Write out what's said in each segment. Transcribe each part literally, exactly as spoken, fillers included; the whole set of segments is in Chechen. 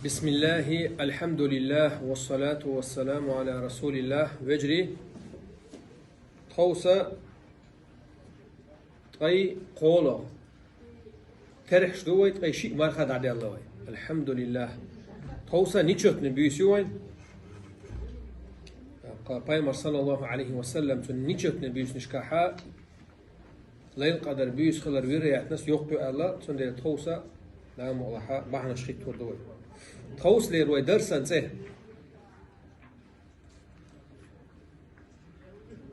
بسم الله، الحمد لله، والصلاة والسلام على رسول الله. Вежарий, тховса ткъаь кхоалагӀа терхьаш ду вай, ткъаь шиъ марха дӀадаьлла вай. الحمد لله. Тховса нечётный буьйса ю вайн. Пайхамар, صلى الله عليه وسلم, цун нечётный буьйсанашкахьа Лайлатуль-Къадр буьйса хилара вероятность йоккха ю аьлла, цундела тховса, Дала мукъ лахь, бахьанаш хиттор ду вай. Тховсалера вай дарсан цӀи: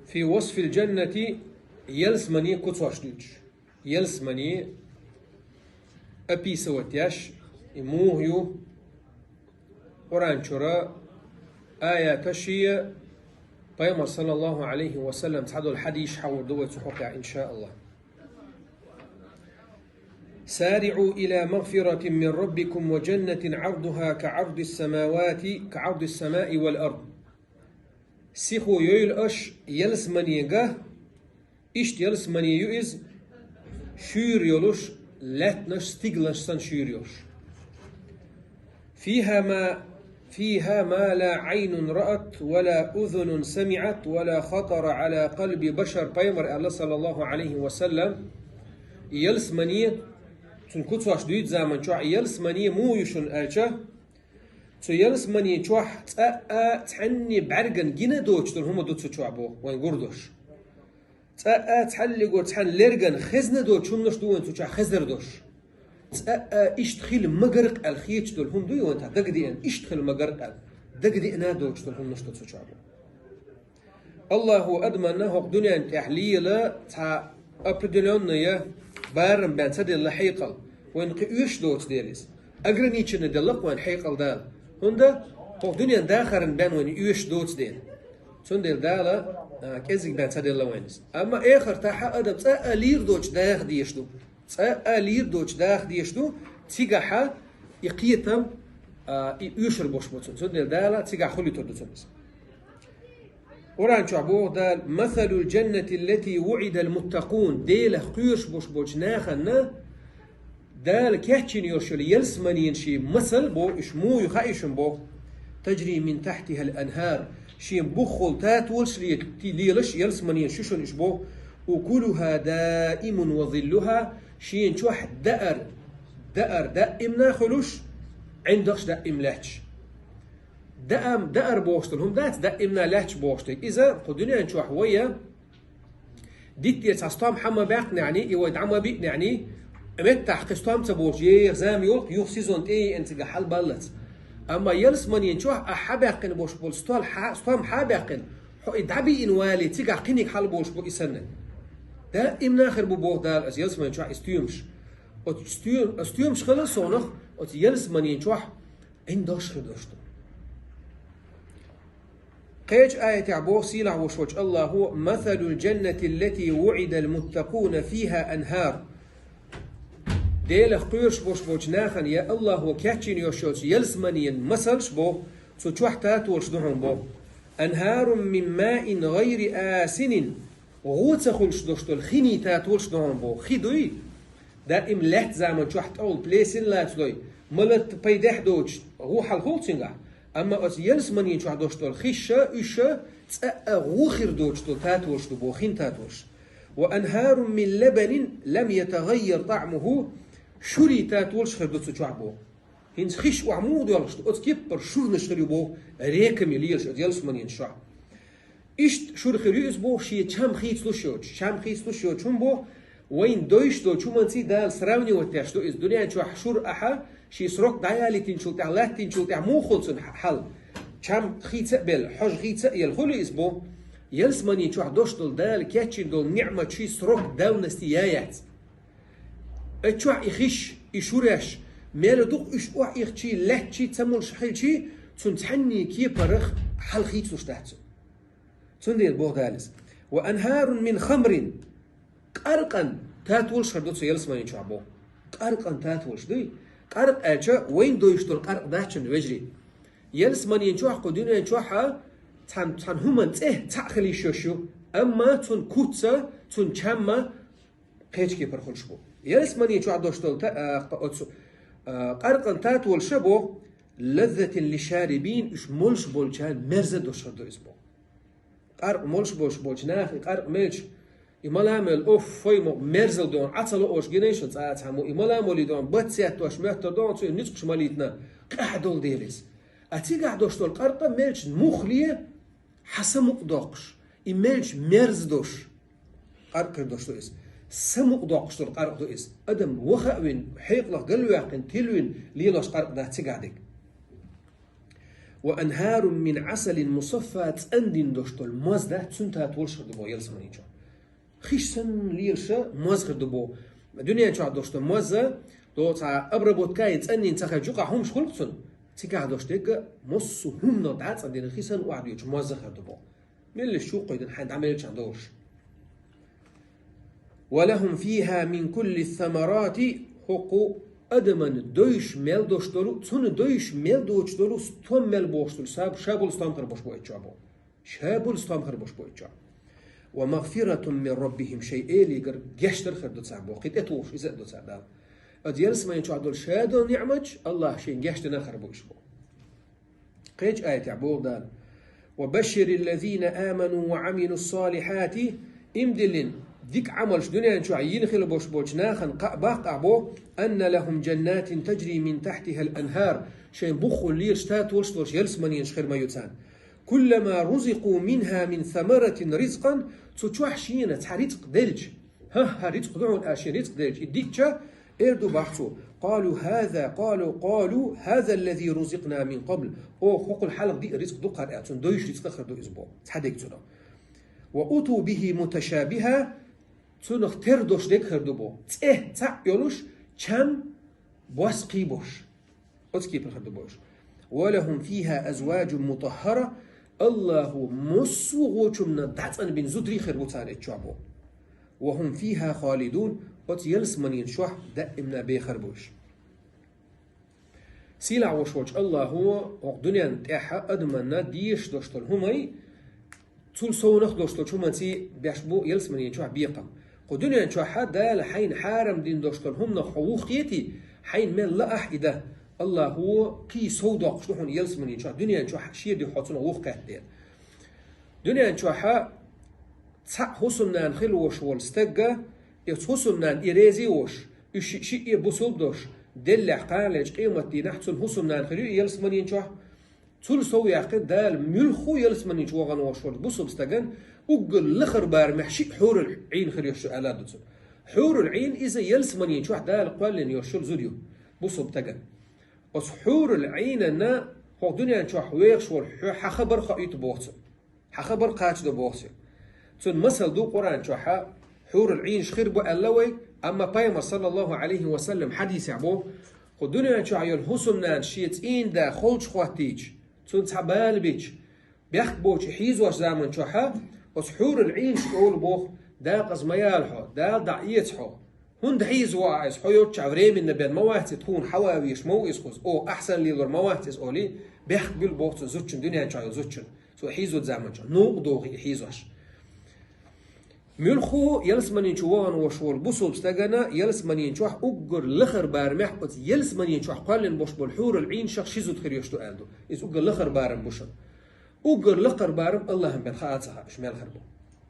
في وصف الجنة, ялсамане куцаш дуьйцуш. Ялсамане описывать еш, и муха ю, Къуръан чура аяташ я, Пайхамар, صلى الله عليه وسلم, цхьадола хьадис хьахьор ду вай цу хьокъехь, إن شاء الله. سارعوا إلى مغفرة من ربكم وجنة عرضها كعرض السماوات، كعرض السماء والأرض. Сихо йойла аша ялсаманега, иштта ялсамане ю иза, шуьйра йолуш, лаьттанаш стигланаш санна шуьйра йолуш. فيها ما، فيها ما لا عين رأت ولا أذن سمعت ولا خطر على قلب بشر, Пайхамар аьлла, صلى الله عليه وسلم, и ялсамане, цун куцаш дуьйцу заман чохь, и ялсамане муха ю шуна аьлча, цу ялсамане чохь цкъа а цхьанне бӀаьргана гина доцуш долу хӀума ду цу чохь боху, вайн гур долуш. Цкъа а цхьаллиго цхьана лергана хезна доцуш хӀуманаш ду вайн цу чохь хезар долуш. Цкъа а иштта хила магар къаьл хеташ долу хӀума ду вайн тхьа дагадеана, иштта хила магар къаьл дагадеана доцуш долу хӀуманаш ду цу чохь боху. Аллахо адамна хӀокху дуьнен тӀехь лела цхьа определённая барам бен ца делла хьекъал, вайна кхин оьшуш доцу дела иза. Ограниченно делла-кх вайна хьекъал Дала. ХӀунда хӀокху дуьнен дахаран бен вайна оьшуш доцу дела. Цундела Дала, а, кӀезиг бен ца делла вайна иза. Амма эхартахь адам цкъа а лийр доцуш даха дезаш ду. Цкъа а лийр доцуш даха дезаш ду, цигахьа и кхетам, а, и оьшур бош бу цунна. Цундела Дала цигахь хуьлуьйтур ду цунна иза. Къуръан чохь боху Дала: مثل الجنة التي وعد المتقون, Делах кхоьруш бош болчу нахана Дала кечйина йолуш йолу ялсаманен шен масал боху, уьш муха ю хаьий шуна боху: تجري من تحتها الأنهار, шен буххул татолаш ле-, лелаш ялсаманен шу шуна уьш боху, أكلها دائم وظلها, шен чохь даар, даар даимна хуьлуш, ӀиндагӀаш даим лаьтташ. Даам, даар бохуш долу хӀума дац, даимна лаьтташ бохуш дерг. Иза кху дуьнен чохь вай диттера цхьа стом хьан ма баьккхинехь, и вай дӀа ма биънехь, меттахь кхин стом ца болуш, еха зама йолу, юха сезон тӀе еана цигахь хьалабаллалц. Амма ялсаманен чохь ахь хьан баьккхина бош болу стол хьа-, стом хьан баьккхина, хьо и дӀабиъна вале, цигахь кхиниг хьалаболуш бу и санна. Даимна хир бу боху Дала аса ялсаманен чохь и стоьмаш. Оцу стоьм-, оцу стоьмаш хилла совнах, оцу ялсаманен чохь ӀиндагӀаш хир долуш ду. Кхечу аятехь боху сийлахь вуш волчу Аллахо: مثل الجنة التي وعد المتقون فيها أنهار. Делах кхоьруш бош болчу нахана я Аллахо кечйина йош йоцу ялсаманен масалш боху, цу чохь татолаш ду хьуна боху. أنهار من ماء غير آسن. ГӀо ца хуьлуш долуш долу хиний татолаш ду хьуна боху. Хи дуй? Даим лаьтта заман чохь тӀехула плесен лацалой, малатта пайдехь доцуш, гӀо хьалхула цуьнгахь. Амма оцу ялсаманен чохь долуш долу хиш а, уьш а цкъа а гӀо хир доцуш долу татолаш ду боху, хин татолаш. وأنهار من لبن لم يتغير طعمه, шурий татолаш хир ду цу чохь боху. ХӀинца хиш охьа муха доьлхуш ду, оцу кеппара шурнаш хир ю боху, реками лелаш оцу ялсаманен чохь. Иштта шура хир ю иза боху, шен чам хийцалуш йоцуш. Чам хийцалуш йоцуш хӀума боху, вайна дойуш долчу хӀуманций Дала сравнивать деш ду иза. Дуьнен чохь шура ахьа, шен срок дӀаялийтинчул тӀаьхьа, латтинчул тӀаьхьа муха хуьлу цуьнан хьал? Чам хийца а белла, хьожа хийца а елла хуьлу иза боху. Ялсаманен чохь долуш долу Дала кечйина долу ниӀмат шен срок давности яй яц. Оцу чохь и хиш, и шураш, мел дукха уьш охьаихчий, лаьттачий, ца мулш хилчий, цуьнан цхьанний кепарах хьал хийцалуш дац цуьнан. Цундела боху Дала иза: وأنهار من خمر, къаркъан татолаш хир ду цу ялсаманен чохь боху. Къаркъан татолаш дуй? Къаркъа аьлча, вайна дойуш долу къаркъа дац цуьнан, вежарий. Ялсаманен чохь, кху дуьнен чохь а цхьана, цхьана хӀуманан цӀе цхьаъ хила йиш йолуш ю, амма цуьнан куц а, цуьнан чам а кхечу кепара хуьлуш бу. Ялсаманен чохь долуш долу та-, а, кху оцу, а, къаркъан татолаш а боху, لذة للشاربين, уьш молуш болчарна мерза долуш хир ду иза боху. Къаркъа молуш болуш болчу наха и къаркъа мелча, и мала а мелла, оф, фой мо, мерзал дона, Ӏа ца лоош гинай шуна цкъа а цхьаммо, и мала а молий дона, бац сеттош моьттур дона, цуьнан ницкъаш малийтина, къаьхьа долу дела иза. А цигахь долуш долу къаркъа мелча муххале хьан самукъа доккхуш, и мелча мерза долуш къаркъа хир долуш ду иза. Самукъа доккхуш долу къаркъа ду иза. Адам ваха а вина, хьекъалах галваьккхина, тилвина лелош къаркъа дац цигахь дерг. وأنهار من عسل مصفى, цӀандина долуш долу моз дац, цуьнан татолаш хир ду боху ялсамани чохь. Хиш санна лелаш моз хир ду боху. Дуьнен чохь долуш долу моз, до цхьа обработка а йина, цӀандина ца хилча, юкъахь хӀумаш хуьлу-кх цуьнан. Цигахь долуш дерг а массо а хӀуманах дӀа а цӀандина, хи санна охьадоьдуш моз хир ду боху. Меллаша чу а кхойдина, хьайн дӀа мелча долуш. ولهم فيها من كل الثمرات, хӀокху адаман дойуш мел долуш долу, цунна дойуш мел доцуш долу стом мел бохуш долу, ша, ша болу стом хир болуш бу оцу чохь боху. Ша болу стом хир болуш бу оцу чохь. ومغفرة من ربهم, шайн Элегара гечдар хир ду царна боху, кхин тӀетухуш иза а ду царна Дала. Оцу ялсамани чохь долу ша долу ниӀматаш Аллаха шен гечдина хир бу уьш боху. Кхечу аятехь боху Дала: وبشر الذين آمنوا وعملوا الصالحات, ийман диллина, дика Ӏамалш дуьнен чохь йина хила болуш болчу нахана кхаъ баккха боху, أن لهم جنات تجري من تحتها الأنهار, шайн буххула лелаш татолаш долуш ялсаманенаш хир ма ю царна. كلما رزقوا منها من ثمرة رزقا, цу чохь шена цхьа рицкъ делча, хӀа-хӀа, рицкъ ду хьуна аьлла, шен рицкъ делча, и дича, эр ду боху цо: قالوا هذا, قالوا, قالوا هذا الذي رزقنا من قبل. О, хӀокхул хьалха диъ рицкъ ду кхара аьлла, цунна дойуш рицкъ хир ду иза боху. Цхьа дерг цунах. وأتوا به متشابها, цунах тера долуш дерг хир ду боху. ЦӀе цхьаъ йолуш, чам бос кхийбош. Оцу кепара хир ду боху уьш. ولهم فيها أزواج مطهرة, Аллахо массо а гӀочунна дӀацӀанбина зударий хир бу царна оцу чохь боху. وهم فيها خالدون, оцу ялсаманин чохь даимна бехар бу уьш. Сийлахь вуш волчу Аллахо хӀокху дуьнен тӀехь адаманна дезаш долуш долу хӀумай цул совнах долуш долчу хӀуманций беш бу ялсаманин чохь бекхам. Кху дуьнен чохь Дала хьайна хьарам дина долуш долу хӀуманах хьо вуххетий, хьайна мел лаахь и дан. Аллахо кхий сов доккхуш ду хьуна ялсаманин чохь, дуьнен чохь шен дуьхьа хьо цунах вуххетта дела. Дуьнен чохь цхьаъ хӀусамнана хила вош волу стагга, и хӀусамнана и резий вош, уьш шиъ-шиъ бусулба дош, деллехь кханалечу къематдийнахь цунна хӀусамнана хир ю и ялсаманин чохь. Цул сов яьккхина Дала муьлхху ялсаманин чу вахана вош волу бусулба стаган уггар лахара барамехь шиъ хьурул Ӏийна хир йолуш ю аьлла ду цунна. Хьурул Ӏийна иза ялсаманин чохь Дала кхоьллина йолуш йолу зуда ю бусулба стаган. Оцу хьурул Ӏийнана хӀокху дуьнен чохь вехаш волу хьо хьан хабар хоуьйту боху цо. Хьан хабар кхачадо боху цо. Цунна масал ду Къуръан чохь, хьурул Ӏийнаш хир бу аьлла вай, амма Пайхамар, саллаллаху Ӏалайхи ва саллам, хьадисехь боху, кху дуьнен чохь йолу хӀусамнана шен цӀийнда холчу хӀоттийча, цунна цхьа бала бича, бехк боцу хьийзош заман чохь, оцу хьурул Ӏийнаш олу боху: «Дакъаза ма яла хьо, Дала дӀа эца хьо. ХӀунда хьийзаво ахь иза? Хьо йоцчохь временно бен ма вац иза, тхуна хьава веш ма ву иза кхуза. О, ахь санна лелор ма вац иза», олий, бехк буьллу боху цунна зудчун, дуьнен чохь йолу зудчун. Цо хьийзо заман чохь, новкъа догӀий и хьийзош. Муьлххо ялсаманин чу вахана вош волу бусулба стагана ялсаманин чохь уггар лахара барамехь оцу ялсаманин чохь кхоьллина бош болу хьурул Ӏийнашах ши зуда хир йолуш ду аьлла ду. Иза уггар лахара барам бу шуна. Уггар лакхара барам Аллахьан бен хаа ца хаьа, уьш мел хир бу.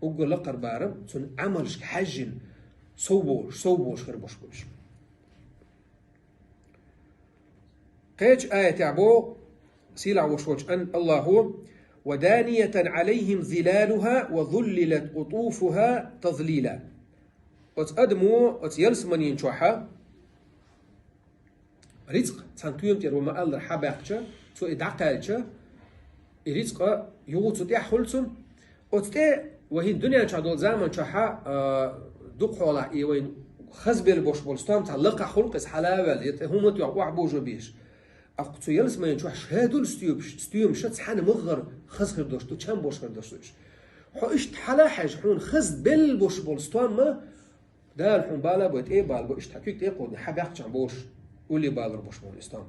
Уггар лакхара барам цунна Ӏамалшка хьаьжжина, сов болуш, сов болуш хир бош бу уьш. Кхечу аятехь боху, сийлахь вуш волчу Ан-, Аллахо: «ودانية عليهم ظلالها وذللت قطوفها تذليلا». Оцу адамо, оцу ялсаманин чохьа, рицкъ цхьана тоьма тӀера ма-аллара хьабаьккхича, цо и дӀакхаьлча, и рицкъа юха цу тӀехь хуьлу цунна. Оцу тӀе вай хӀинца дуьнен чохь долу заман чохьа, а, дукха хьолахь и вайн хазбелла бош болу стом цхьа лакхахь хуьлу-кх иза хьала а ваьлла, я тӀе хӀума тоьхна охьабожо безаш. Аккха цу ялсаманин чохь шадолу стоьмаш, стоьмаша цхьаьна магӀар хаза хир долуш ду, чам бош хир долуш ду уьш. Хьо иштта хьала а хьаьжжа, хьуна хазбелла бош болу стом ма, Дала хьуна бала а бой, тӀе а бала бой, иштта хьан куьг тӀе а кховдий, хьан баьккхачахь болуш, улле балур бош болу и стом.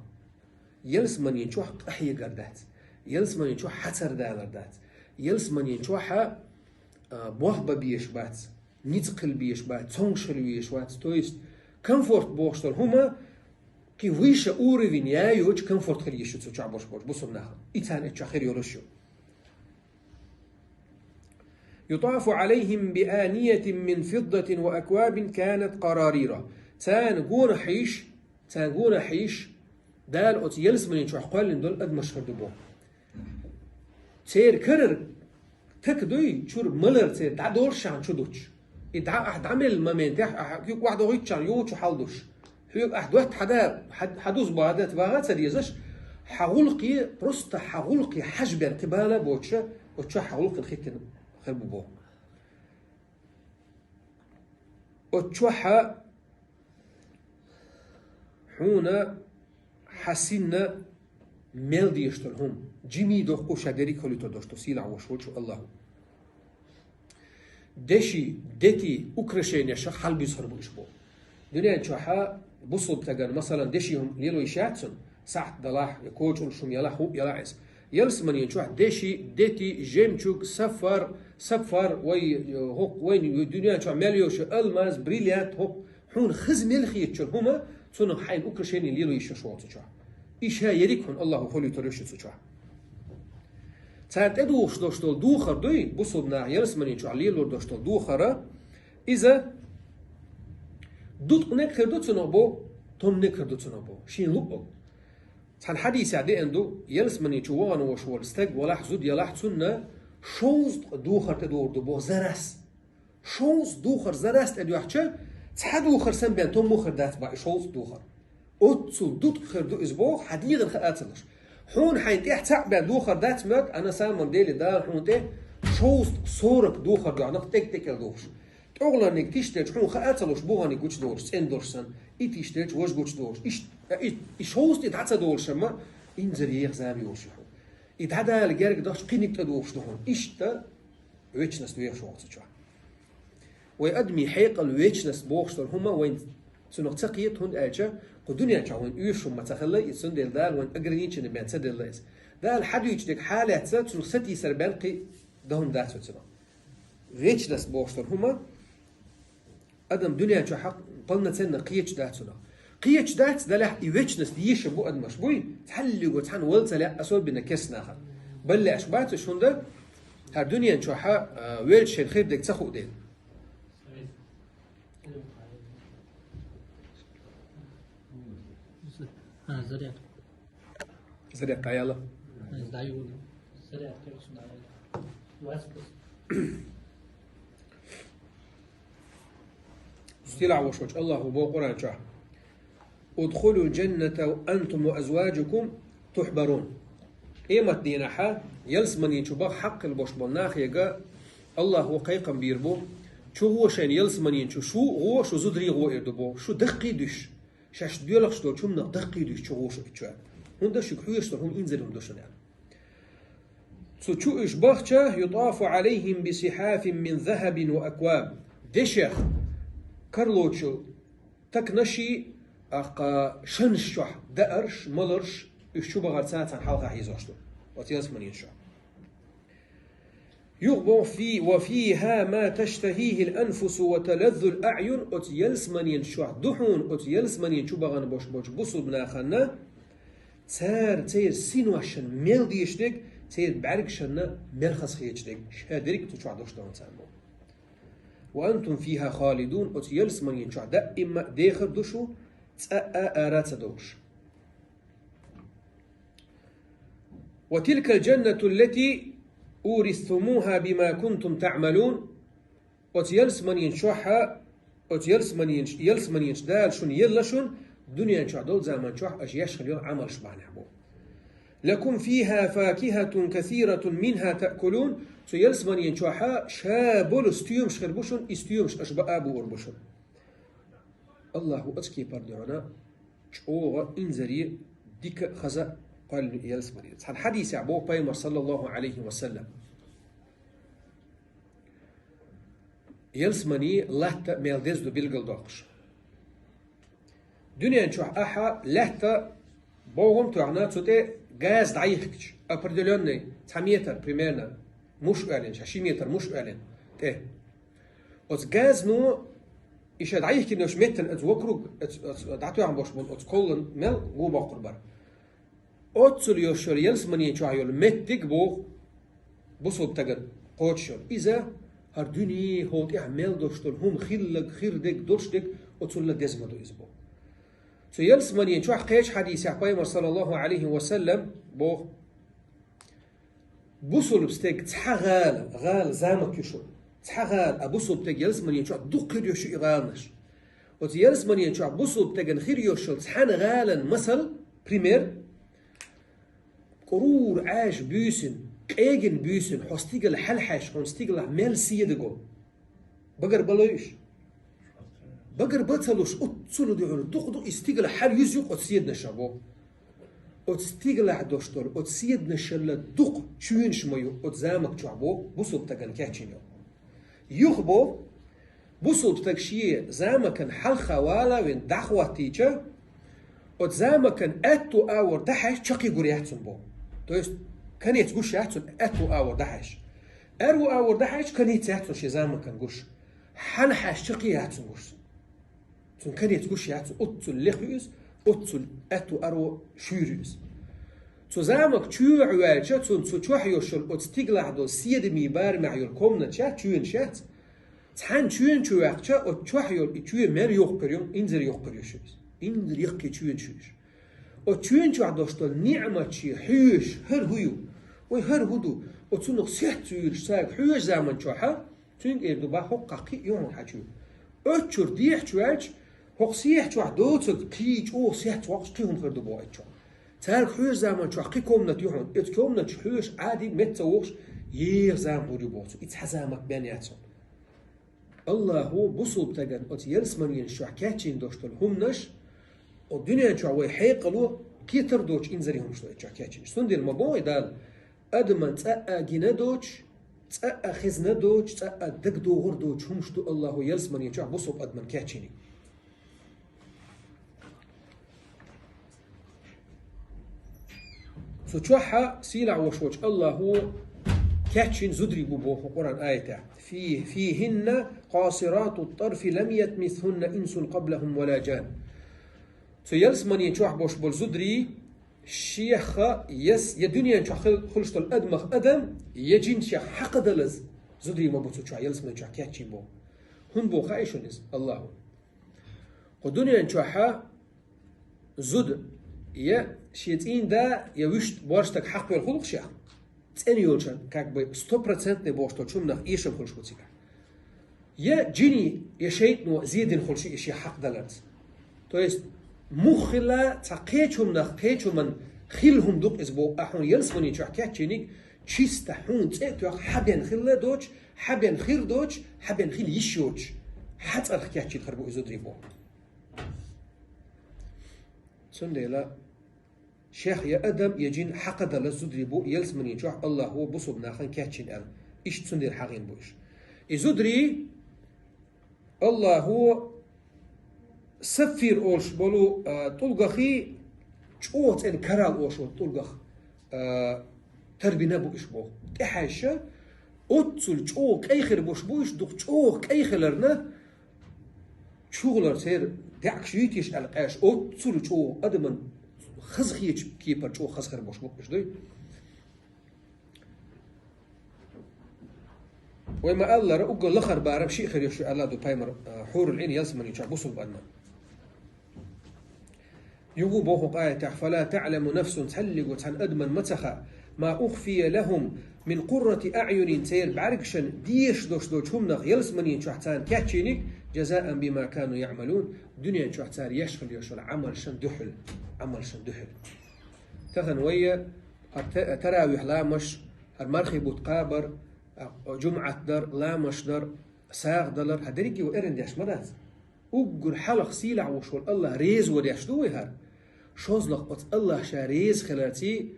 Ялсаманин чохь къахьегар дац. Ялсаманин чохь хьацар далар дац. Ялсаманин чохь, а, болх бан безаш бац. Ницкъ хила безаш бац. Цомгуш хила везаш вац. То есть, комфорт бохуш долу хӀума, кхы выше уровень я йоцу комфорт хила йиш ю цу чохь болуш болчу бусулба нахана. И царна эцу чохь хир йолуш ю. يطاف عليهم بآنية من فضة وأكواب كانت قوارير. Царна гонах хьийш, царна гонах хьийш, Дала оцу ялсаманин чохь кхоьллина долу адамаш хир ду боху. Церан карара така дуй, чуьра малар церан дӀадолуш шахьна чу дуттуш. И дӀа ахь дӀамелла моментехь, ахь куьг охьадохуьйтучарна йочу хьал душ. Хьоьга ахь дотта хьада, хьад-, хьадуза бахьадат ваха а ца дезаш, хьан гӀуллакхе, просто хьан гӀуллакхе хьажбен кхин бала а боцуша, оцу чохь хьан гӀуллакхана хиттина хир бу боху. Оцу чохь хьуна хьан синна мел дезаш долу хӀума, жимий доккху ша дерриг а хилуьйтур долуш ду сийлахь волуш волчу Аллахо. Деши, дети, украшенияшах хьалабуьсур бу уьш боху. Дуьнен чохьа бусулба стагана, масалан, деши хӀума лело йиш яц цунна, сахьт далахь, я кочалуш хӀума ялахь, хӀуъ ялахь иза. Ялсаманин чохь деши, дети, жемчуг, сафар, сапфар, вай, э, хӀокху вайн дуьнен чохь мел йолуш ю алмаз, бриллиант, хӀокху хьуна хаза мел хетачун хӀума, цунах хьайна украшение лело йиш йолуш волу цу чохь. И ша ерриг хьуна Аллахо хилуьйтур ю шу цу чохь. Цара тӀедухуш долуш долу духар дуй, бусулба наха ялсаманин чохь лелор долуш долу духара, иза дуткъаниг хир ду цунах боху, томниг хир ду цунах боху, шен луъург. Цхьана хьадисехь деана ду, ялсамани чу вахана волуш волу стаг валахь, зуда ялахь, цунна шовзткъа духар тӀедухур ду боху, зарас. Шовзткъа духар зарас тӀедоьхча, цхьа духар санна бен томма хир дац боху и шовзткъа духар. Оццул дуткъа хир ду иза боху, хьан дегӀана хаа ца луш. Хьуна хьайн тӀехь цхьаъ бен духар дац моьтту, а на самом деле Дала хьуна тӀе шовзткъа сорок духар доьхна, тӀекӀел-тӀекӀел духуш. ТӀогӀларниг тишделча хьуна хаа ца луш, буханиг гучудолуш, цӀена долуш санна, и тишделча важа гучудолуш. Иштта, и, и шовзткъа дӀа ца долуш амма, инзаре еха зама йолуш ю хьуна. И дӀадала герга дахча кхиниг тӀедухуш ду хьуна. Иштта вечность вехаш ваха цу чохь. Вай адамийн хьекъал, вечность бохуш долу хӀума вайн цунах ца кхета, хӀунда аьлча кху дуьнен чохь вайн оьшуш хӀума ма ца хилла, и цундела Дала вайн ограничение бен ца делла иза. Дала хьадуьйцу дерг хьалаьцна, цунах сатийсар бен кхин дан хӀума дац вай цунах. Вечность бохуш долу хӀума адам дуьнен чохь полноценно кхеташ дац цунах. Кхеташ дац, далехь и вечность еша бу адамаш буй, цхьаллиго цхьаьна вала ца лаьа, особенно керста нахана. Баллеш бац уьш, хӀунда хӀара дуьнен чохь, а, велча шайн хир дерг ца хуу дела. А, зарядка. Зарядка яла. А, сдаю. Зарядка. Сийлахь волуш волчу Аллахо боху Къуръан чохь: «Удхулул джанната антум ва азваджукум тухбарун». Къемат дийнахьа ялсамани чу баха хьакъ хилла болуш болу нахега Аллахо кхайкхам бийр бу, чу гӀо шайна ялсамани чу шу гӀо, шу зударий гӀо эр ду боху, шу даккхий дуьш, шаьш доьлхуш долчу хӀуманах даккхий дуьш чу гӀо шу чу. ХӀунда шуьга хьоьжуш долу хӀума инзаре хӀума ду шуна аьлла. Цу чу уьш бахча, ютафу алейхим бисихафин мин захабин ва акваб. Дешех карлочу такнаши, ахка шанаш чохь даарш, маларш, уьш чу бахар цацан хьалха хьийзош ду. Оцу ялсаманин чохь. Юха боху фи, ва фиха ма таштахихил анфусу ва талаззул аъюн, оцу ялсаманин чохь ду хьуна, оцу ялсаманин чу бахана бош болчу бусулба нахана, цара церан синошан мел дешниг, церан бӀаьргашанна мел хазахеташ дерг, ша дерриг цу чохь дош дан царна боху. Ва антум фиха халидун, оцу ялсаманин чохь даимма дехар ду шу, цкъа а ара ца долуш. Ва тилкал джаннату ллати уристумуха бима кунтум таъмалун. Оцу ялсаманин чохьа, оцу ялсаманин, ялсаманин Дала шуна елла шуна, дуьнен чохь долу заман чохь аша еш хила йолу Ӏамалш бахьанехь бу. Лакум фиха факихатун касиратун минха таъкулун. Цу ялсаманин чохьа ша болу стоьмаш хир бу шуна, и стоьмаш аша баа буур бу шуна. Аллаху ацкепар дуьхьана чӀогӀа инзаре дика хаза кхоьллина ялсамани. Цхьана хьадисехь боху пайхамар, саллаллаху алейхи ва саллам: ялсамани латта мел деза ду билгалдоккхуш. Дуьнен чохь ахьа лаьтта богӀум тоьхна, цу тӀе газ дӀайихкича, определённый цхьа метр примерно муш оьллина, ша ши метр муш оьллина тӀе. Оцу газно И ша дӀайихкина йолчу меттана оцу вокруг, оцу, оцу дӀатоьхна болуш болу оцу коллан мел гӀо боккхур бара. Оццул йолуш йолу ялсаманин чохь йолу меттиг боху бусалба стагана кхочуш йолу. Иза хӀара дуьне хӀокху тӀехь мел долуш долу хӀума хилларг, хир дерг, долуш дерг, оцунна деза ма ду иза боху. Цу ялсаманин чохь кхечу хьадисехь Пайхамар, саллаллаху Ӏалайхи ва саллам, боху: бусалба стеган цхьа гӀала, гӀала замок ю шу. Цхьа гӀала, а бусалба стеган ялсаманин чохь дукха хир йолуш ю и гӀаланаш. Оцу ялсаманин чохь бусалба стеган хир йолуш йолу цхьана гӀалан масал, пример, кӀурура Ӏаьржа буьйсина, къегина буьйсина, хьо стигала хьалахьаьжча, хьуна стигалахь мел седа го. Багарбалой уьш? Багарба ца луш, оццул дуьхьал дукха ду и стигала хьал юьзу оцу седанашах боху. Оцу стигалахь долуш долу оцу седанашалла дукха чоьнаш ма ю оцу замок чохь боху бусалба стагана кечйина йолу. Юха боху, бусалба стаг шен замакана хьалха вала а вина дӀахӀоттийча, оцу замакан аьтту агӀор дӀахьаьжча чаккхе гур яц цунна боху. То есть, конец гуш яц цунна аьтту агӀор дӀахьаьжча. Аьрру агӀор дӀахьаьжча, конец яц цунна шен замакан гуш. Хьалахьаьжча чаккхе яц цунна гуш. Цунна конец гуш яц, оццул лекха ю иза, оццул аьтту агӀор шуьйра ю иза. Цу замок чоьхьа ваьлча, цунна цу чохь йолуш йолу оцу стигалахь долу седамийн барамехь йолу комнаташ яц, чоьнаш яц. Цхьана чоьна чу ваьккхича, оцу чохь йолу и чоь мел йоккха хир ю, инзаре йоккха хир ю шу иза. Инзаре яккхий чоьнаш ю уьш. Оцу чоьна чохь долуш долу ниӀматаш, хьоьжуш, хӀара хӀун ю? Вай хӀара хӀун ду? Оцунах сехьа ца юьйлуш, цаьрга хьоьжу заман чохьа, цуьнга эр ду бах, хӀокху кхин ю хьуна хьан чоь. Оцу чуьра дехьа чу ваьлча, хӀокху сехьа чохь доцург кхин чӀогӀа сехьа воккхуш кхин хӀума хир ду боху оцу чохь. Цаьрга хьоьжу заман чохь кхин комната ю хьуна, оцу комнаташ хьоьжуш Ӏади метта ца вохуш, еха зама гӀур ю боху цо. И цхьа замок бен яц хьуна. Аллахо бусалба стагана оцу ялсаманин чохь кечйина долуш долу хӀуманаш, оцу дуьнен чохь вай хьекъало кхетар доцуш инзаре хӀуманаш ду оцу чохь кечйинарш. Цундела ма боху Дала, адаман цкъа а гина доцуш, цкъа а хезна доцуш, цкъа а дагадогӀур доцуш хӀуманаш ду Аллахо ялсаманин чохь бусалба адаман кечйинарг. Цу чохьа сийлахь волуш волчу Аллахо кечйина зударий бу боху Къуръан аятехь. Фи-, фихинна къасирату ттарфи лам ятмисхунна инсун къаблахум ва ла джан. Цу ялсаманин чохь болуш болу зударий шех я с-, я дуьнен чохь хил-, хуьлуш долу адамах адам, я джин шех хьакхадалаза зударий ма бу цу чохь, ялсаманин чохь кечйина боху. ХӀунда боху хаьий шуна иза Аллахо? Кху дуьнен чохьа зуда я шен цӀийнда, я вуьшта борш стаг хьакхвелла хуьлу шех. ЦӀена йолчун, как бы, стопроцентный бохуш долчу хӀуманах эшам хуьлуш бу цигахь. Я джини, я шайтано зе дина хуьлуш и шех хьакхадаларца. То есть, муха хилла цхьа кхечу хӀуманах, кхечу хӀуман хилла хӀума ду-кх иза боху, ахь хьуна ялсаманин чохь кечйиниг, чисто хьуна цӀе а тоьхна, хьан бен хилла доцуш, хьан бен хир доцуш, хьан бен хила йиш йоцуш, хьан цӀарах кечйина хир бу иза зударий боху. Цундела шех я адам, я джин хьакхадалаза зударий бу ялсаманин чохь Аллахо бусалба нахана кечйина аьлла. Иштта цундела хьахийна бу уьш. И зударий Аллахо сапфир олуш болу, а, тӀулгахий, чӀогӀа цӀена коралл олуш болу тӀулгах, а, тарбина бу уьш боху. ТӀехьаьжча, оццул чӀогӀа кӀай хир болуш бу уьш, дукха чӀогӀа кӀай хиларна, чухулара церан даьӀахкаш юьйтийша аьлла къаьрша, оццул чӀогӀа адаман хазахечу кепара чӀогӀа хаза хир болуш бу уьш дуй. Вай ма-аллара, уггар лахара барам шиъ хир йолуш ю аьлла ду пайхамар, а, хьурул Ӏин ялсаманин чохь бусалба адаман. Юха боху аятехь: «Фала та'ламу нафсун», цхьаллиго цхьана адаман ма ца хаьа, «ма ухфия лахум мин къуррати а'юнин», церан бӀаьргашна дезаш долуш долчу хӀуманах ялсаманин чохь царна кечйиниг, «джазаан бима кану я'малун», дуьнен чохь цара еш хила йолуш йолу Ӏамалшна дуьхьал, Ӏамалшна дуьхьал. Тахана вайя хӀара та-, таравихь ламаш, хӀара мархий бутт кхабар, а, жумӀат дар, ламаш дар, сагӀа далар, хӀара дерриге а эрна деш ма дац. Уггар хьалха сийлахь волуш волу Аллах реза ван деш ду вай хӀара. ШозлагӀа оцу Аллах ша реза хиларций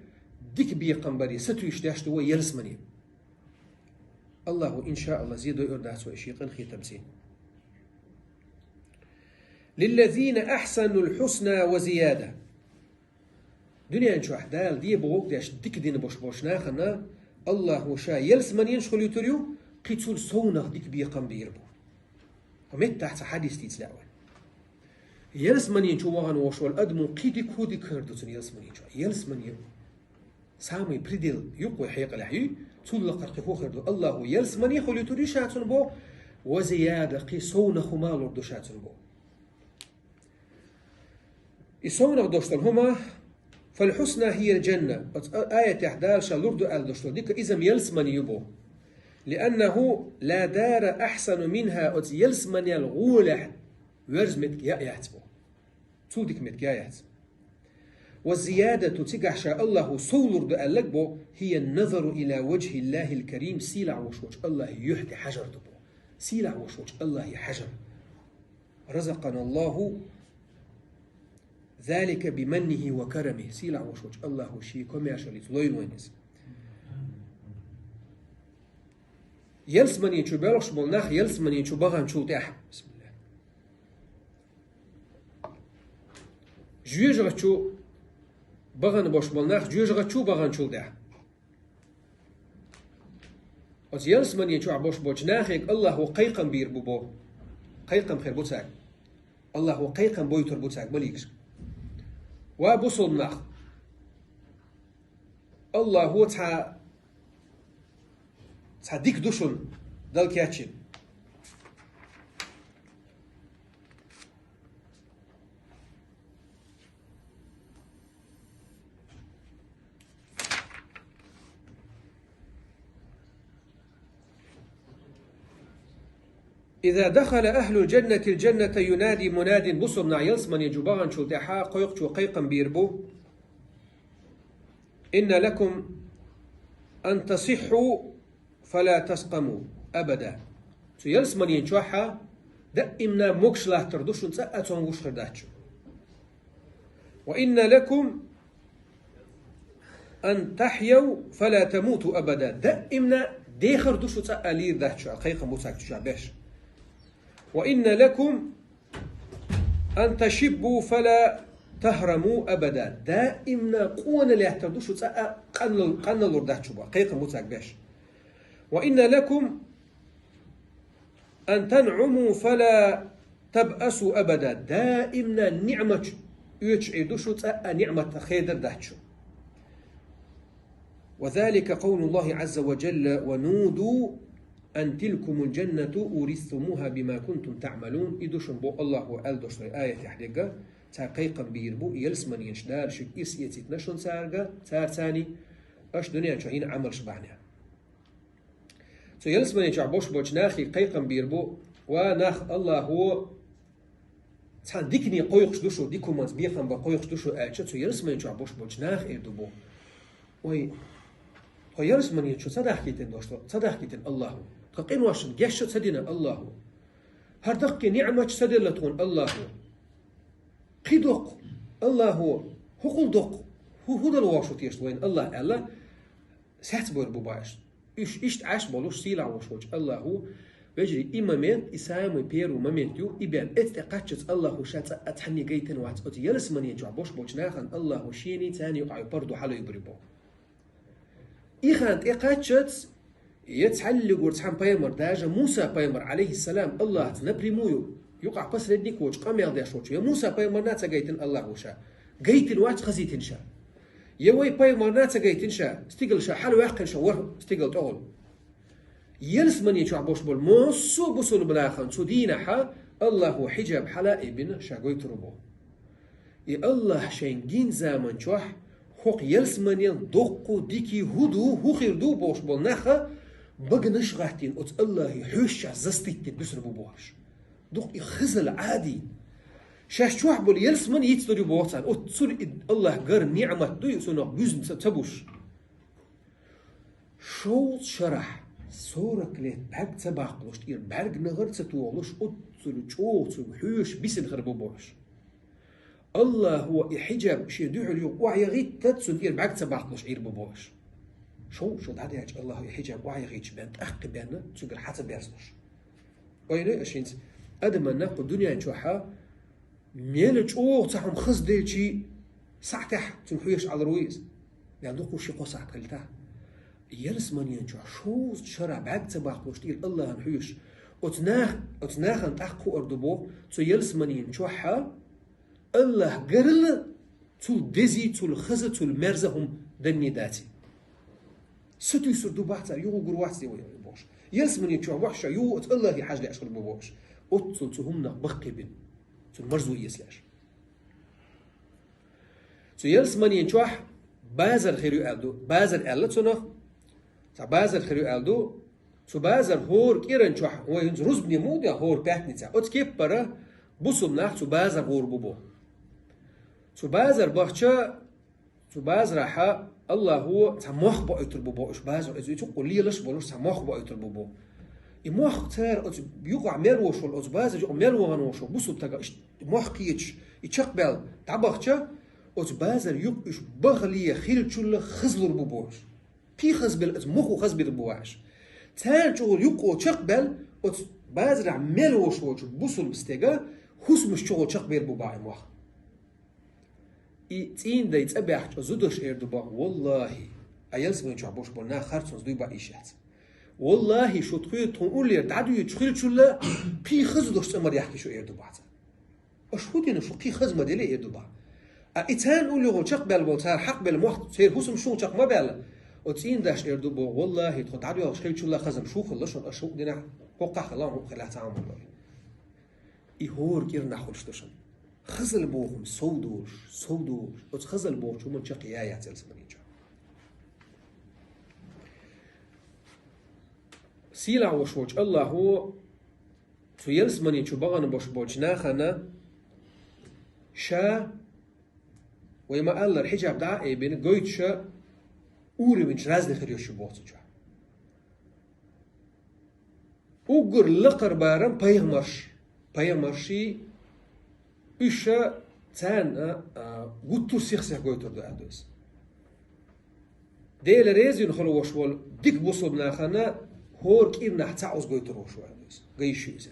дика бекхам барий сатуьйсуш деш ду вай ялсамане. Аллахо, иншааллах, зе дойур дац вай шен къинхетамций. «Лиллазина ахьсануль хьусна ва зияда». Дуьнен чохь Дала де бохург деш дика дина бош болчу нахана Аллахо ша ялсаманенаш хуьлуьйтур ю, кхин цул совнах дика бекхам бийр бу. Хьо меттахь цхьа хьадис дийца лаьа вайн. Ялсамани чу вахана волуш волу адамо кхин дика хӀун дика хир ду цунна ялсамани чохь? Ялсамани самый предел юкъа вай хьекъалехь ю, цул лакхара кхин хӀун хир ду? Аллахо ялсамани хуьлуьйтур ю ша цунна бо, ва зияда, кхин совнах хӀума лур ду ша цунна бо. И совнах дош долу хӀума, фалхьусна хӀиял джанна, оцу а-, аятехь Дала ша лур ду аьлла дош долу дика иза-м ялсамани ю бо. Лианнаху ла дара ахьсану минха, оцу ялсаманел гӀолехь верза меттиг яа яц бо. Цул дика меттиг яа яц. Ва зиядату, цигахь ша Аллахо сов лур ду аьлларг бо, хӀия назару ила ваджхиллахил карим, сийлахь волуш волчу Аллахе юьхь тӀе хьажар ду бо. Сийлахь волуш волчу Аллахе хьажар. Разакъана Аллаху залика биманнихи ва карамихи. Сийлахь волуш волчу Аллахо шен комаьршаллица лойла вайна иза. Ялсамани чу боьлхуш болу нах ялсамани чу баханчул тӀаьхьа. Бисмиллах. ЖоьжагӀа чу бахана бош болу нах жоьжагӀа чу баханчул тӀаьхьа. Оцу ялсамани чохь бош болчу нахе Аллахо кхайкхам бийр бу бо. Кхайкхам хир бу цаьрга. Аллахо кхайкхам бойтур бу цаьрга маликашка. Ва бусулба нах! Аллахо цхьа, цхьа дика ду шуна дала кечйина. Иза дахала ахьлул джаннатил джанната юнади мунадин, бусулба нах ялсамани чу баханчул тӀаьхьа кхойкхучо кхайкхам бийр бу: «Инна лакум ан тасиххьу фала таскъаму абада». Цу ялсамани чохьа даимна могуш латтар ду шуна, цкъа а цомгуш хир дац шу. «Ва инна лакум ан тахьяу фала тамуту абада». Даимна дехар ду шу, цкъа а лийр дац шу, кхайкхам бу цаьрга чу беш. «Ва инна лакум ан ташиббу фала тахраму абада». Даимна къона лаьттар ду шу, цкъа а къанлал-, къанлалур дац шу бо, кхайкхам бу цаьрга беш. «Ва инна лакум ан танъуму фала табъасу абада». Даимна ниъматаш оьцуш Ӏийр ду шу, цкъа а ниъмат хедар дац шу. «Ва залика къавлуллахи Ӏазза ва джалла: «Ва нуду ан тилкумул джаннату уристтумуха бима кунтум таъмалун». И ду шуна бо Аллахо аьлла дош долу аятехь дерг, цара кхайкхам бийр бу, ялсаманенаш Дала шуьга ирс эцийтина шуна цаьрга, цара царний, аша дуьнен чохь йина Ӏамалш бахьанехь. Цу ялсамани чохь бош болчу нахе кхайкхам бийр бу: «Ва нах, Аллахо цхьана дикане кхойкхуш ду шу, дика хӀуманца бекхам бан кхойкхуш ду шу», аьлча, цу ялсамани чохь бош болчу наха эр ду бо: «Ой, тхо ялсамани чу ца дахкийтина дош, ца дахкийтина Аллахо? Тхан къиношна гечдан ца дина Аллахо? ХӀара даккхий ниъматаш ца делла тхуна Аллахо? Кхин доккху, Аллахо, хӀокхул доккху, хӀу-, хӀун дала вовшахтеша вайна Аллах?» аьлла, саьцбойр бу баш. Уьш иштта Ӏаш болуш, сийлахь волуш волчу Аллахо, вежарий, и момент, и самый первый момент ю, и бен эцу тӀе кхаччалц Аллахо ша цкъа а цхьанне гайтина вац, оцу ялсамани чохь бош болчу нахана Аллахо шений царний юкъахь ю пардо хьалайбур бу. И хан тӀе кхаччалц, я цхьаллигур цхьана пайхамар, даже Муса пайхамар, алейхиссалам, Аллахца напрямую юкъахь посредник волчу, къамел деш волчу, я Муса пайхамарна ца гайтина Аллахо ша? Гайтина вац, хазийтина ша. Я вай пайхамарна ца гайтина ша, стигала ша хьалаваьккхина ша ворхӀ стигала тӀехула. Ялсамани чохь бош болу массо а бусулба нахана цу дийнахьа Аллахо хьиджаб хьала а бина ша гойтур бу. И Аллах шайн гин заман чохь хӀокху ялсаманел доккху дикий хӀу ду, хӀу хир ду бохуш болу наха баганаш гӀаттийна оцу Аллахе хьоьшучохь застийтина буьсур бу бохуш. Дукха и хазал Ӏадийна. Шаьш чохь болу ялсамани йицлур ю боху царна, оццул и Аллах гар ниъмат ду, и цунах буьзна ца, ца буш. Шовзткъа шарахь, сорок лет бӀаьрг ца баккхалуш, тӀера бӀаьрг нагӀар ца тохалуш, оццул чӀогӀа цуьнга хьоьжуш бисина хир бу бохуш. Аллахо и хьиджаб шен дуьхьал юха охьаяхийтта, цунна тӀера бӀаьрг ца баккхалуш Ӏийр бу бохуш. Шовзткъа шо дӀадаьлча Аллахо и хьиджаб охьаяхийтча бен, тӀаккха бен цуьнгара хьа ца берзалуш. Ойла аша хӀинца, адаман накъо дуьнен чохьа мела чӀогӀа цхьа хӀума хазделчий, сахьтехь цуьнга хьоьжуш Ӏалар ву иза. Ян дукха ши-кхо сахьт хилийтахь. Ялсаманен чохь шовзткъа шарахь бӀаьрг ца баккхалуш тӀера Аллахьан хьоьжуш, Оцу нах-, оцу нахана тӀаккха хуур ду боху, цу ялсаманин чохь а АллахӀ гарал цул дезий, цул хаза, цул мерза хӀума данний даций. Сатуьйсур ду бах цара, юха гур вац де вай бохуш. Ялсаманин чохь бохуш ша, юха оцу АллахӀе хьажа лаьаш хир бу бохуш. Оццул цу хӀуманах баккхий бина. Цул марзо эца лаьаш. Цу ялсаманин чохь базар хир ю аьлла ду. Базар аьлла цунах. Цхьа базар хир ю аьлла ду. Цу базар хӀора кӀиран чохь, вай хӀинца рузбане муха де хӀора пятница. Оцу кеппара бусулба нах цу базар гӀур бу бо. Цу базар бахча, цу базарахьа АллахӀо цхьа мох боуьйтур бу бо уьш базар. Иза чуккъу лелаш болуш цхьа мох боуьйтур бу бо. И мох цара оцу юкъахь мел вош волу, оцу базар юкъа мел вахана вош волу бусулба тага иш-, мох кхеташ, и чекхбаьлла дӀабахча, оцу базар юкъа уьш бахале хилчулла хазлур бу бохуш. Пий хазбелла оцу мохо хазбир бу ваьш. Царна чӀогӀа юккъо чекхбаьлла, оцу базарахь мел вош волчу бусулба стега хӀусамаш чӀогӀа чекхбер бу бахьа мох. И цӀийнан дай цӀа баьхча, зударш эр ду бах: «Валлахи, а ялсамани чохь болуш болу нах харцонца дуй баийш яц. Валлахи, шу тхуьйра тхуна уллера дӀадуьйцуш хилчулла, кхин хаза долуш цӀа ма яхки шу», эр ду бах цара. Аша хӀун дина, шу кхин хаза ма деле, эр ду бах. А и царна уллера чекхбаьлла болу, цара хьакхбелла мох, церан хӀусам шуна чекх ма баьлла. Оцу цӀийнан даш эр ду бох: «Валлахи, тхо дӀадоьлхуш хилчулла хазам шу хилла шуна, аша хӀун дина, хӀокхахь хилла, хӀун хилла цхьа хӀума». И хӀора кӀира нах хуьлуш ду шуна. Хазал боху хӀума сов долуш, сов долуш. Оцу хазал бохучу хӀуманна чекхъян яц ялсамани чохь. Сийлахь волуш волчу АллахӀо цу ялсамани чу бахана болуш болчу нахана ша, вай ма-аллара, хьиджаб дӀа а айбина, гойтуш уровень разный хир йолуш ю боху цу чохь. Уггар лакхара барам пайхамарш, пайхамарший, уьш царна, а, гуттар а сих-сих гойтур ду аьлла ду иза. Дела реза йина хила волуш волу дика бусулба нахана хӀора кӀирнахь цхьаъ уза гойтур волуш ву аьлла иза. Гайш ю иза.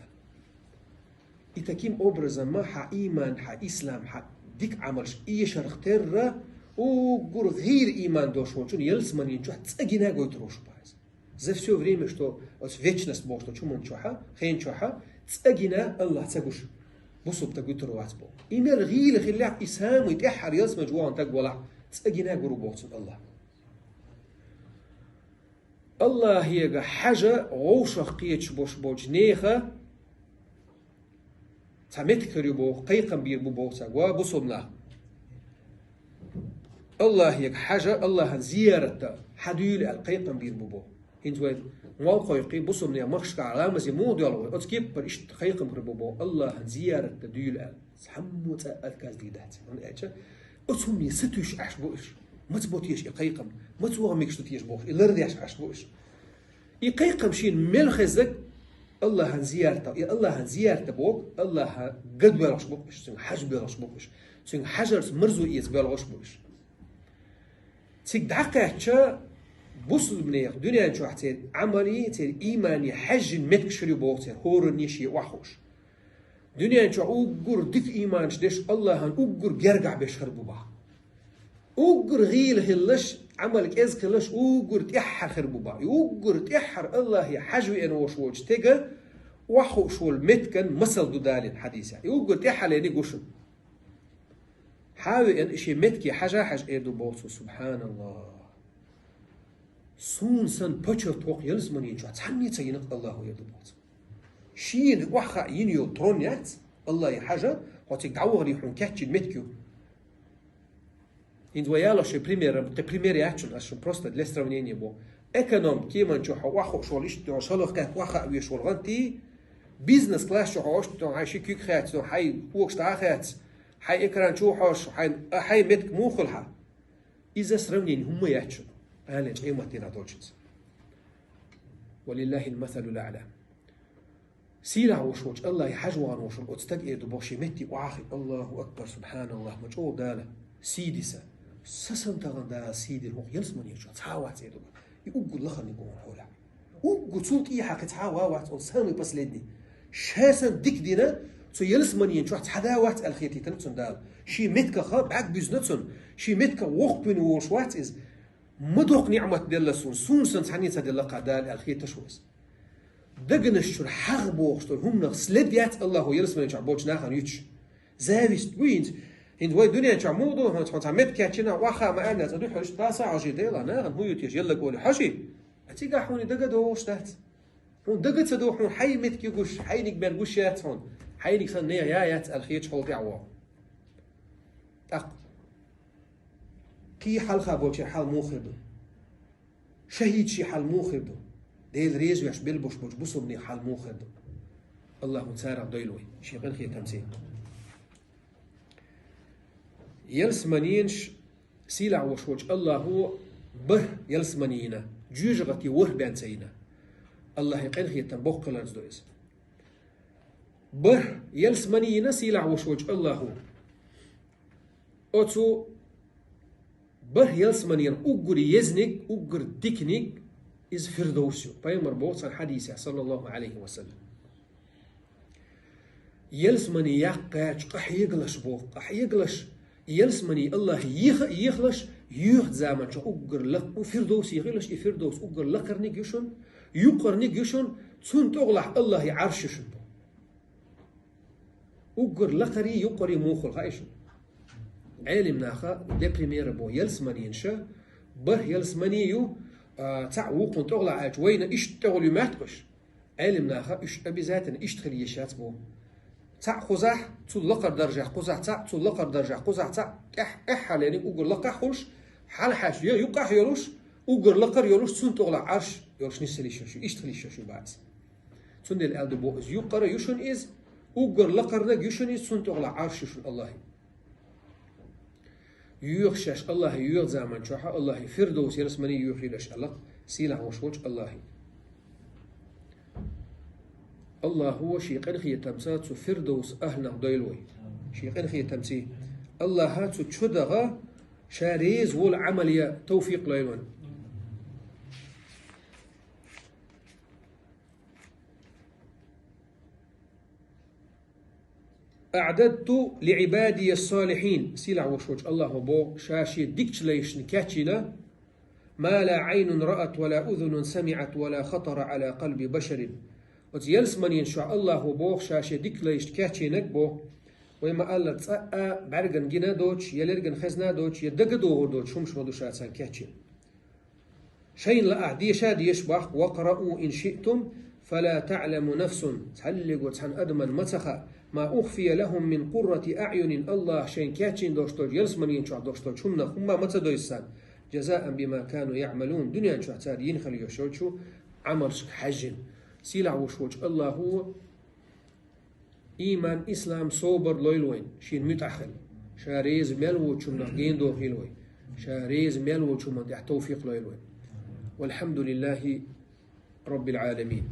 И таким образом ма хьан ийман, хьан ислам, хьан дика Ӏамалш эшарх терра, уггар гӀийла ийман долуш волчун ялсаманин чохь цӀа гина гойтур волуш бу иза. За всё время, что оцу вечность бохуш долчу хӀуманна чохьа, хен чохьа, цӀа гина АллахӀ ца гуш, бусулба стаг вуьтур вац боху. И мел гӀийла хиллехь, и самый тӀаьххьара ялсамани чу вахана стаг валахь, цӀа гина гур ву боху цунна АллахӀ. АллахӀега хьажа вовшах кхеташ бош болчу неха цхьа меттиг хир ю боху, кхайкхам бийр бу боху цаьрга, ва бусулба нах. АллахӀега хьажа, АллахӀан зияратта хьадуьйла аьлла, кхайкхам бийр бу боху. ХӀинца вай молла кхойкхий, бусулба нехан махкашкахь ламазе муха доьлху вай, оцу кеппара иштта кхайкхам хир бу боху, АллахӀан зияратта дуьйла аьлла. Цхьаммо цкъа отказ дийр дац. ХӀунда аьлча оцу хӀумане сатуьйсуш Ӏаш бу уьш. Маца бо теша и кхайкхам? Маца ваха мегаш ду теша бохуш, и лардеш Ӏаш бу уьш. И кхайкхам шена мел хеззаг АллахӀан зиярта, и АллахӀан зиярта боху, АллахӀа ган боьлхуш бу уьш, цуьнга хьажа боьлхуш бу уьш, цуьнга хьажарца марзо эца боьлхуш бу уьш. Цига дӀакхаьчча, бусулбанех дуьнен чохь церан Ӏамали, церан иймани хьаьжжина меттигаш хир ю боху церан, хӀоранне шен охьахууш. Дуьнен чохь уггар дика ийманаш деш, АллахӀан уггар гергахь беш хир бу баха. Уггар гӀийла хилалаш, Ӏамал кӀезиг хилалаш, уггар тӀаьххьара хир бу баха. И уггар тӀаьххьара АллахӀе хьажа веана волуш волчу стеган охьахууш волу меттиган масал ду Далин хьадисехь. И уггар тӀаьххьара лени гуш ду. Хьа а веана, и шен меттиге хьажа а хьажа эр ду боху цо: «СубхьаналлахӀ! Суна санна почёт хӀокху ялсаманин чохь цхьанне а ца йина-кх АллахӀо», эр ду боху цо. Шена охьахаа йина йолу трон яц, АллахӀе хьажа, хьо цига дӀавахаре хьуна кечйина меттиг ю. ХӀинца вай яло шайн примерам, кхин пример яц шуна, ас шуна просто для сравнения боху. Эконом кеман чохь хьо охьахууш волу, иштта хьо шалха кхетта охьахаа веш волу гӀантий, бизнес класс чохь хьо иштта хьайн ши куьг хецна, хьайн когаш дӀа а хецна, хьайн экран чу хьош, хьайн, а хьайн меттиг муха хуьлу хьан? Иза сравнение хӀумма яц шуна, алечу къематдийнахь долчуьнца. ولله المثل الأعلى. Сийлахь волуш волчу АллахӀе хьажа вахана волуш волу оцу стага эр ду боху шен меттиг охьахиъна: «АллахӀу акбар, субхьаналлахӀ, ма чӀогӀа Дала сий ди сан. Сан санна тахана Дала сий дина хӀокху ялсаманин чохь цхьа а вац», эр ду боху. И уггар лахарниг ву хьуна хьолехь. Уггар цул тӀехьа кхин цхьа а ван вац, он самый последний. Ша санна дика дина, цу ялсаманин чохь цхьа да вац аьлла хетийтина цунна Дала. Шен меттигах бӀаьрг буьзна цунна, шен меттигах воккхавина волуш вац иза. Ма доккха ниӀмат делла суна, суна санна цхьанне а ца делла-кх Дала аьлла хеташ ву иза. Даганаш чура хьагӀ бохуш долу хӀуманах след яц Аллахо ялсамани чохь болчу нахана юьтуш. Зависть бу хӀинца. ХӀинца вай дуьнен чохь муха ду, хьуна цхьа меттиг кечйина, ваха ма аьлла, цӀа дуьхьал иштта даса хьожий дела, нахана хӀун ю теша, еллаг олий хьожий? А цигахь хьуна дага догӀуш дац. Хьуна дага ца до, хьуна хьайн меттиг ю гуш, хьайниг бен гуш яц хьуна, хьайниг санна нехан я яц аьлла хеташ хьолтӀехь вогӀу. ТӀаккха кхин хьалха болчеран хьал муха хир ду? ШахӀидийн хьал муха хир ду? Дела реза веш белбуш болчу бусалбанийн хьал муха хир ду? Аллахо царах дойла вай, шен къинхетамций. Ялсаманенаш сийлахь волуш волчу Аллахо бархӀ ялсамани йина, жоьжахати ворхӀ бен ца йина. Аллахьан къинхетам боккха хиларца ду иза. БархӀ ялсамани йина сийлахь волуш волчу Аллахо. Оцу бархӀ ялсаманера уггар езниг, уггар диканиг иза Фирдовс ю. Пайхамар боху цхьана хьадисехь, саллаллаху Ӏалайхи ва саллам. Ялсамани яккха гӀерташ къахьегалаш боху, къахьегалаш. Ялсамани Аллахье еха а ехалаш, йоьхачу заманчохь уггар лакха, у Фирдовс ехалаш, и Фирдовс уггар лакхарниг ю шуна, юккъарниг ю шуна, цунна тӀехула Аллахьан Ӏарш ю шуна боху. Уггар лакхарий, юккъарий муха хуьлу хаьий шуна? Ӏелим наха де примера бо, ялсаманенаш, бархӀ ялсамани ю, а, цхьаъ вукхунна тӀехула аьлча, вайна иштта тӀехула ю моьтту уьш? Ӏелим наха уьш обязательно иштта хила йиш яц бо. Цхьаъ кхузахь, цул лакхара даржехь кхузахь цхьаъ, цул лакхара даржехь кхузахь цхьаъ, тӀехь, тӀаьххьара лерриг уггар лакхахь хуьлуш, хьалхьаьжча я юккъахь йолуш, уггар лакхара йолуш, цунна тӀехула Ӏарш йолуш нисса йиш йолуш ю, иштта хила йиш йолуш ю бац. Цундела аьлла ду бо иза, юккъара ю шуна иза, уггар лакхарниг ю шуна иза, цунна тӀехула Ӏарш ю шуна Аллахьан. Йоьхуш шаьш Аллахье йоьху заманчохь, Аллахье Фирдовс ялсамани йоьхийла аша аьлла, сийлахь волуш волчу Аллахье. Аллахо шен къинхетамца цу Фирдовс ахьланах дойла вай. Шен къинхетамций Аллахьа цу чу даха ша реза волу Ӏамал ян товфикъ лойла вайна. «أعددت لعبادي الصالحين», сийлахь волуш волчу Аллахо боху, ша шен дикачу лайшна кечйина, «ما لا عين رأت ولا أذن سمعت ولا خطر على قلب بشر». Оцу ялсаманенаш чохь Аллахо боху, ша шен дика лайшна кечйинарг боху, вай ма-аллара, цкъа а бӀаьргана гина доцуш, я лергана хезна доцуш, я дага догӀур доцуш хӀумаш ма ду ша царна кечйина. Шайна лаахь деша а дезаш боху: «واقرءوا إن شئتم فلا تعلم نفس», цхьаллиго цхьана адамна ма ца хаьа, «ما أخفي لهم من قرة أعين», Аллахо шайна кечйина долуш долчу, ялсаманенаш чохь долуш долчу хӀуманах хӀумма ма ца дойзу царна, «جزاء بما كانوا يعملون», дуьнен чохь цара йина хила йолуш йолчу Ӏамалшка хьаьжжина. Сийлахь волуш волчу Аллахо Ийман, ислам, собар лойла вайна, шена муьтӀахь хила. Ша реза мел волчунах гена дохийла вай. Ша реза мел волчу хӀуманна тӀехь тавфикъ лойла вайна. والحمد لله رب العالمين.